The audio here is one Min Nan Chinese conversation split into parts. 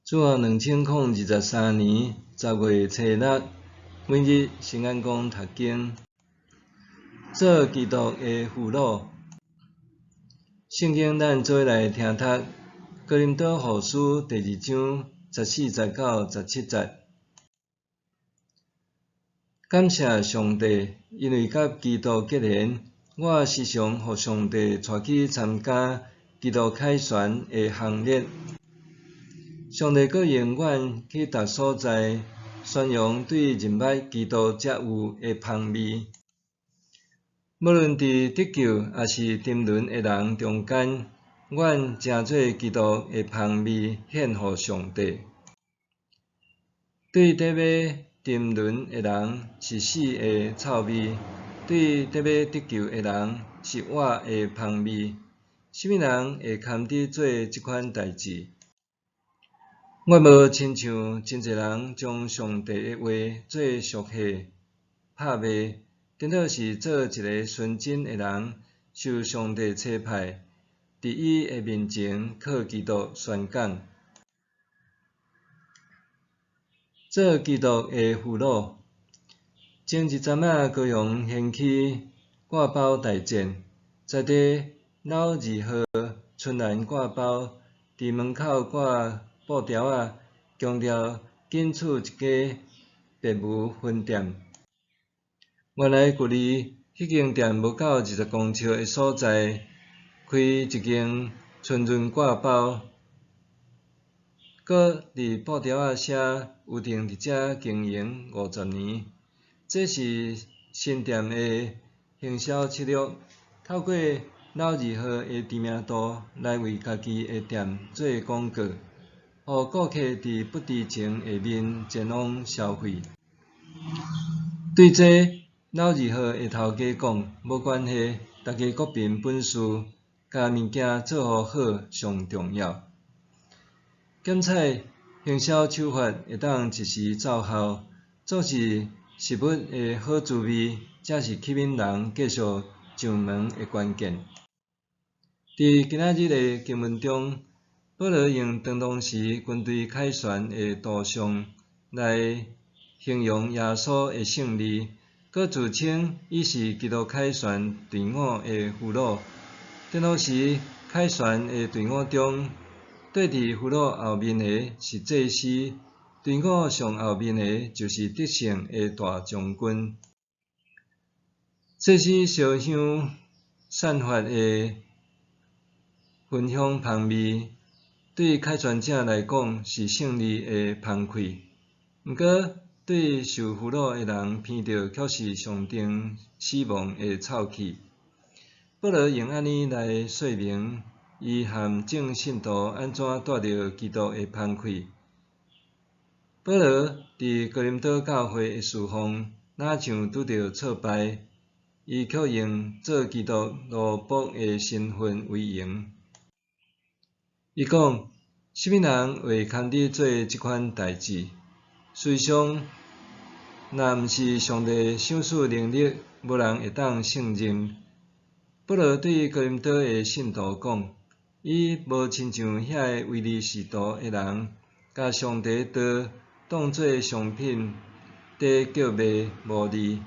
主後2023年10月初六，每日新眼光讀經，做基督的俘虜。聖經咱做伙來聽讀哥林多後書第二章14節到17節。感謝上帝，因為佮基督結連，我時常予上帝帶去參加基督凱旋的行列。上帝閣用阮去逐所在宣揚對認捌基督才有的芳味。無論佇得救抑是沉淪的人中間，阮成做基督的芳味獻予上帝。對佇欲沉淪的人是死的臭味，對佇欲得救的人是活的芳味。啥物人會堪得做這款代誌？我無親像真濟人將上帝的話做俗貨拍賣，顛倒是做一个純真的人，受上帝差派，佇伊的面前靠基督宣講。做基督的俘虜。前一陣仔高雄掀起割包大戰，在地老字號春蘭割包，佇門口掛布條仔，強調僅此一家，別無分店。原來距離彼間店無夠20公尺的所在，開一間春潤割包，閣佇布條仔寫有定佇遮經營50年。這是新店的行銷策略，透過老字號的知名度來為家己的店做廣告，予顧客佇不知情下面前往消費。對這老字號的頭家講，無關係，逐家各憑本事，共物件做予好上重要。檢採行銷手法會當一時奏效，總是食物的好滋味，才是吸引人繼續上門的關鍵。佇今仔日的經文中，保羅用當時軍隊凱旋的圖像來形容耶穌的勝利，閣自稱伊是基督凱旋隊伍的俘虜。當時凱旋的隊伍中，綴佇俘虜後面的是祭司，隊伍上後面的就是得勝的大將軍。祭司燒香散發的焚香芳味，對凱旋者來講是勝利的芳氣，毋過對受俘虜的人聞著卻是上定死亡的臭氣。保羅用按呢來說明，伊和眾信徒按怎帶著基督的芳氣。保羅佇哥林多教會的事奉，若像拄著挫敗，伊卻用做基督奴僕的身份為榮。伊講：啥物人會堪得做這款代誌？事實上，若毋是上帝賞賜能力，無人會當勝任。保羅對哥林多的信徒講，伊無親像遐个唯利是圖的人，共上帝道當做商品佇叫賣牟利。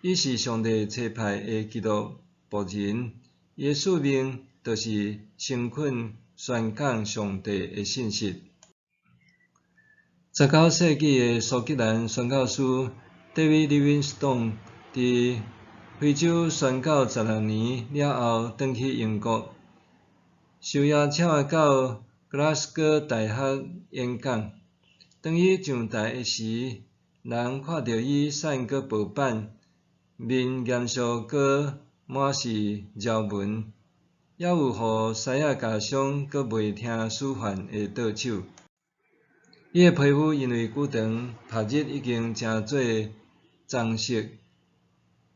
伊是上帝差派的基督僕人，伊的使命就是誠懇宣講上帝的信息。19世紀的蘇格蘭宣教師 David Livingstone 佇非洲宣教16年了後，轉去英國，受邀請到格拉斯哥大學演講。當伊上台的時，人看著伊瘦閣薄板，面嚴肅閣滿是皺紋，猶有予獅仔咬傷閣袂聽使喚的倒手。伊的皮膚因為久長曬日已經成做棕色，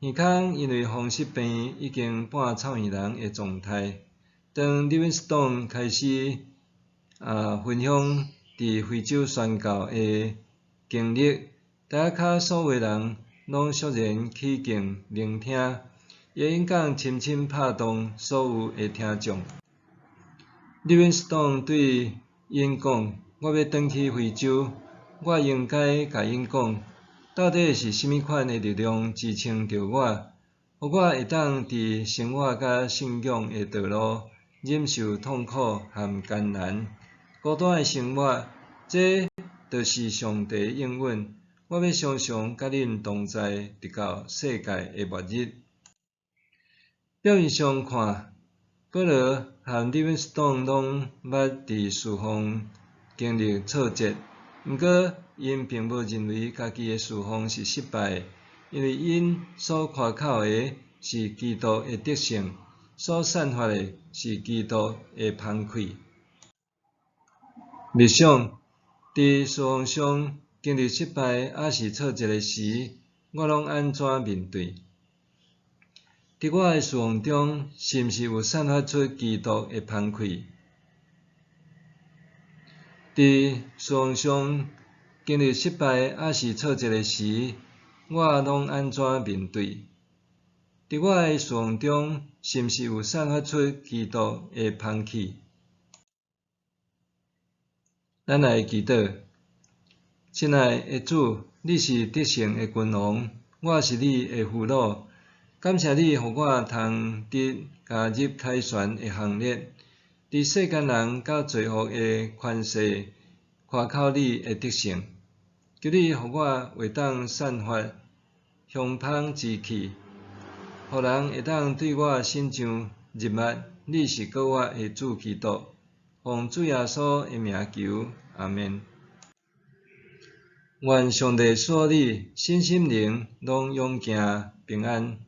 耳孔因為風濕病已經半臭耳人的狀態。當 Livingstone 開始分享佇非洲宣教的經歷，台仔跤所有人攏肅然起敬聆聽，伊的演講深深拍動所有的聽眾。Livingstone 對𪜶講：我欲轉去非洲，我應該共𪜶講，到底是啥物款的力量支撐著我，予我會當佇生活佮信仰的道路忍受痛苦和艱難，孤單的生活，這就是上帝應允。我欲常常佮恁同在，直到世界的末日。表面上看，保羅和利文斯頓攏捌佇事奉經歷挫折，毋過𪜶並無認為家己的事奉是失敗，因為𪜶所誇口的是基督的得勝，所散發的是基督的芳氣。默想，佇事奉上經歷失敗抑是挫折的時，我攏按怎面對？佇我的事奉中，是毋是有散發出基督的芳氣？佇事奉上經歷失敗抑是挫折的時，我攏按怎面對？佇我的事奉中，是毋是有散發出基督的芳氣？咱來祈禱。親愛的主，你是得勝的君王，我是你的俘虜。感謝你予我通得加入凱旋的行列，佇世間人佮罪惡的權勢誇口你的得勝。求你予我會當散發香芳之氣，予人會當對我身上認捌你是救我的主基督。奉主耶穌的名求，阿們。願上帝賜予你身心靈攏勇健平安。